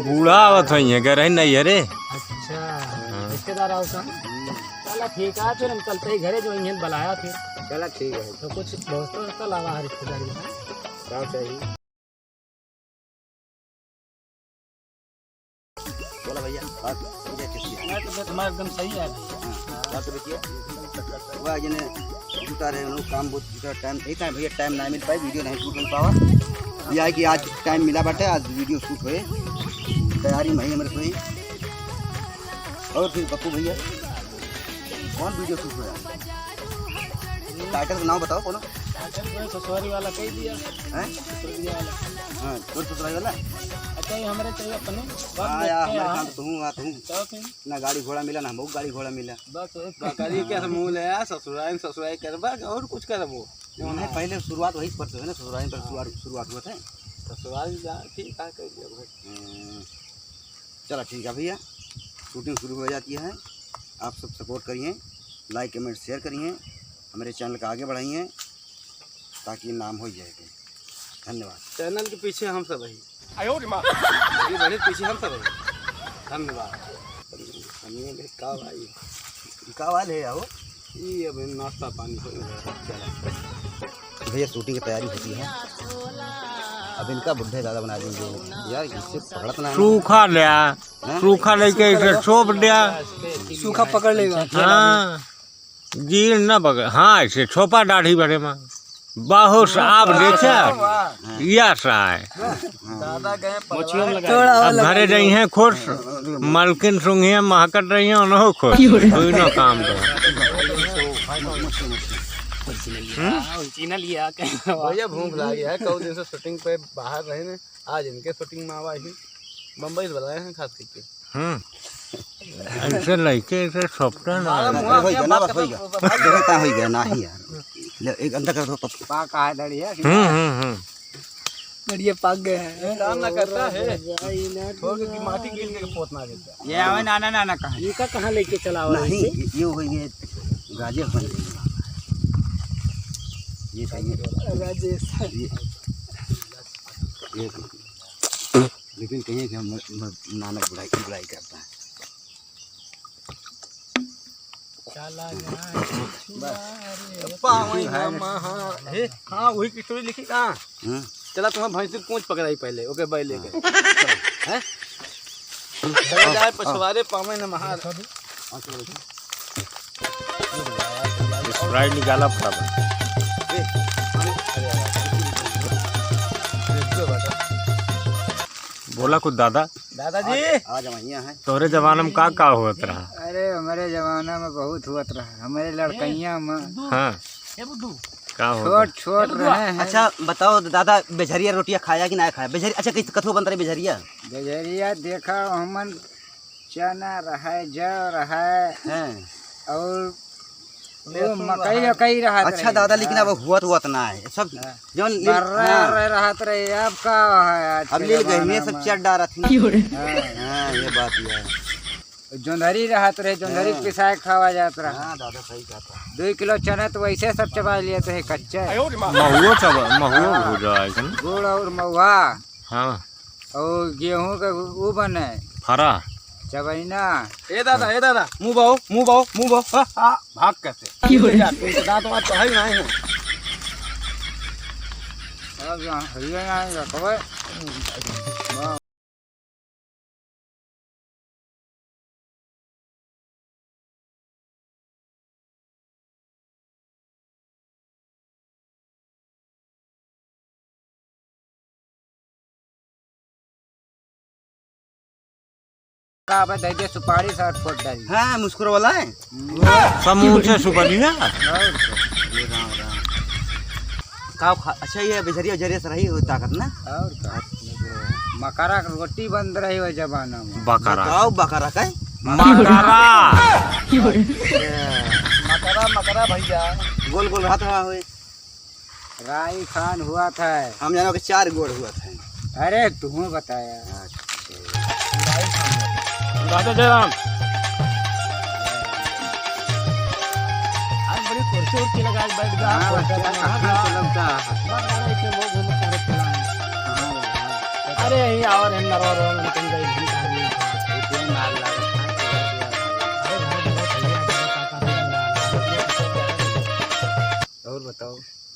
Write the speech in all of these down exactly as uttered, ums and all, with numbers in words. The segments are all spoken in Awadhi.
बूढ़ा आवत है, ये घर है नहीं, अरे। अच्छा, हाँ। रिश्तेदार आओ का? चला ठीक है, फिर हम चलते ही घरे, जो इन्हें बुलाया फिर। चला ठीक है। तो कुछ दोस्तों का लावा है रिश्तेदारी में। क्या चाहिए? बोला भैया, बात समझे कैसी है? मैं तो, मैं तो एकदम सही है। हाँ, बात तो देखिए। वह जने जुटा रहे, उन लोग काम बहुत जुटा, टाइम यही था भैया, टाइम ना मिल पाए, वीडियो नहीं शूट हो पावा। यह है कि आज टाइम मिला बाटे, आज वीडियो शूट होए, तैयारी में ही हमारे कोई। और फिर पप्पू भैया, कौन वीडियो शूट होया? टाइटल का नाम बताओ, कौन? टाइटल तो ससुरारी वाला कह दिया। हैं? ससुरारी वाला। हाँ, तोर ससुरारी वाला? अच्छा, ये हमारे चाहिए अपने। हाँ यार, हमारे यहाँ तो तू हूँ, हाँ, तू हूँ। तो फिर? ना गाड़ी घोड़ा मिला, ना हमको गाड़ी घोड़ा मिला। बस वही बकरी के मूल है यार, ससुरारी, ससुरारी करबा, और कुछ करबो? नहीं, पहले शुरुआत वही पर से है ना, ससुरारी पर शुरुआत, शुरुआत हुआ था। ससुरारी जा, ठीक है, कर दिया भाई। हम्म। चला ठीक है भैया, शूटिंग शुरू हो जाती है। आप सब सपोर्ट करिए, लाइक, कमेंट, शेयर करिए, हमारे चैनल का आगे बढ़ाइए ताकि नाम हो जाए। धन्यवाद। चैनल के पीछे हम सब हैं। आयो रे माँ। ये बड़े पीछे हम सब हैं। धन्यवाद। हमने भी का भाई? का वाले है आओ? ये अब नाश्ता पानी हो गया। चला। भैया, शूटिंग की तैयारी होती है। अब इनका बुढ़े दादा बना देंगे। यार, इससे पकड़त ना है। सूखा लिया, हाँ? सूखा लेके इसे छोप दिया। सूखा पकड़ लेगा। हाँ, गील ना पकड़, हाँ, इसे छोपा दाढ़ी बने माँ। बहुत साफ देखा, या सा है। दादा गए पगला। थोड़ा और अब लगा घरे दो। रही हैं खुश, मलकिन सुंघिए महकत रही हैं, उन्हों खुश। क्यों रे? कोई ना काम तो। हम्म? हाँ, ओरिजिनल लिया। भैया भूख लागी है, कई दिन से शूटिंग पे बाहर रहे ने, आज इनके शूटिंग में आवा ही, बम्बई से बुलाए हैं खास करके। हम्म। ऐसे लइके ऐसे सपटा ना। अरे, मुँह होई गया ना, बस होई गया। देखो, का होई गया, नाही यार। ले, एक अंदर कर दो, पप-, पा, कहाँ दड़ी है? हम्म, हम्म, हम्म। बढ़िया पाक गए हैं। काम ना करता है। छोड़ के माटी गिर के पोत ना देता। ये आवे नाना, नाना कहाँ? इनका कहाँ लेके चला हुआ है नहीं, इसे? ये, ये हो गई, ये राजेश बन गई। ये कहिए। राजेश। ये, ये लेकिन कहिए कि हम म-, नानक बुराई, बुराई करता है। चला जाए छुआ रे। पावन महा-, हे, हाँ, वही की स्टोरी लिखी कहाँ? हम्म। चला तुम्हारा भैंसी पूंछ पकड़ाई पहले, ओके, बैले के। हाँ। हैं? चला जाए पछवारे पावन महा-, हाँ, चलो, चलो। स्प्राइट निकाला फटाफट। बोला कुछ दादा। दादाजी। आज, आज हम यहाँ हैं। तोरे जमाना में का का होत रहा? अरे, हमारे जमाना में बहुत होत रहा। हमारे लड़कैया में। हाँ। का होत रहा? छोट, छोट रहे हैं। अच्छा, बताओ दादा, बेझरिया रोटियां खाया कि ना खाया? बेझरिया, अच्छा, किस, कथो बनत रहे बेझरिया? बेझरिया देखा, हमन चना रहे, जौ रहे, हैं। और वो लहसुन मकई रहे। वकई रहत अच्छा रहे। दादा, लेकिन हाँ। अब हुअत, हुअत ना है। सब हाँ। जौन लील-, बर्रा हाँ। रहे, रहत रहे, अब का है आजकल अब लील जमाना गहने सब में? चट डारत ही। हाँ। हाँ, ये बात ये है। जोंधरी रहत रहे, जोंधरी हाँ। पिसाए खावा जात रहा। हाँ, दादा सही कहता है। दो किलो चना तो वैसे सब चबा लेत रहे कच्चा। महुआ चबा, महुआ हाँ। हो जाए, है ना? गुड़ और महुआ। हाँ। और गेहूं का उ बने। फरा। चबैना। ए दादा, ए दादा, मुंह बाओ, मुंह बाओ, मुंह बाओ। हाँ, हाँ, भाग कैसे? क्यों रे? जा, तुम तो दांत वांत तो है ही नहीं है। अब यहाँ हरिया यहाँ रखबे। का बे, दे दे सुपारी, साठ फुट डाली। हाँ, मुस्कुर वाला है। हम्म। समूचे सुपारी ना। और क्या? ये राम, राम। का खा-, अच्छा, ये बेझरिया, बेझरिया से रही हो ताकत ना? और का? मकरा के रोटी बंद रही हो जमाना में। बकरा। बताओ, बकरा का है? मकरा। मकरा, मकरा भैया। गोल गोल रहत रहा होए। राई खान हुआ था। हम जानो कि चार गोड़ हुआ था। अरे, तू बताया। अच्छा। राजा जयराम। आज बड़ी कुर्सी उर्सी लगा के बैठ गया। हाँ, कुर्सी बच्चा, लगा। कहाँ से लगता है? बस, अरे, इसे लोग घूम कर चला। हाँ, हाँ। अरे, यहीं आओ रे, नरवा रो, हम कहीं गए।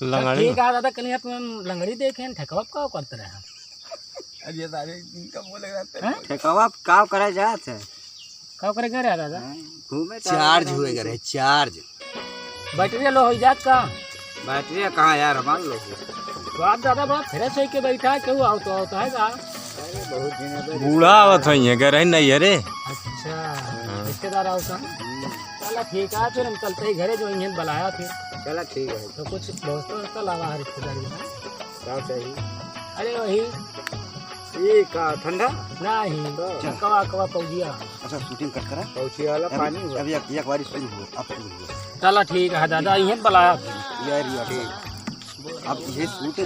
लंगड़ी ठीक है दादा, कल यहाँ पे हम लंगड़ी देखे हैं, ठेकवा का करते रहे हैं। अरे दादा, इनका बोले रहते हैं। हैं? ठेकवा का करे जात है? का करे गए रहे दादा? हैं? घूमे चार्ज टहले हुए रहे। करे, चार्ज। बैटरी लो हो जात का? बैटरी कहाँ यार, हमार लो। तो आप दादा बड़ा फ्रेश होके बैठा है, क्यों आओ तो, आओ तो है का? अरे बहुत दिन है। बूढ़ा आवत है, ये घर है नहीं, अरे। अच्छा, हाँ। रिश्तेदार आओ का? हम्म। चला ठीक है, फिर हम चलते ही घरे, जो इन्हें बुलाया फिर। चला ठीक है। तो कुछ दोस्तों दोस्तों लावा है रिश्तेदारी में। का चाहिए? अरे वही। ये का ठंडा? नहीं, तो? कवा कवा पौजिया। अच्छा, शूटिंग कट करा। पौजिया वाला अब, पानी हो। अब एक, एक बारी शुरू हो, अब शुरू हो। चला ठीक है दादा, इन्हें बुलाया फिर। यार, यार, ठीक। अब ये शूट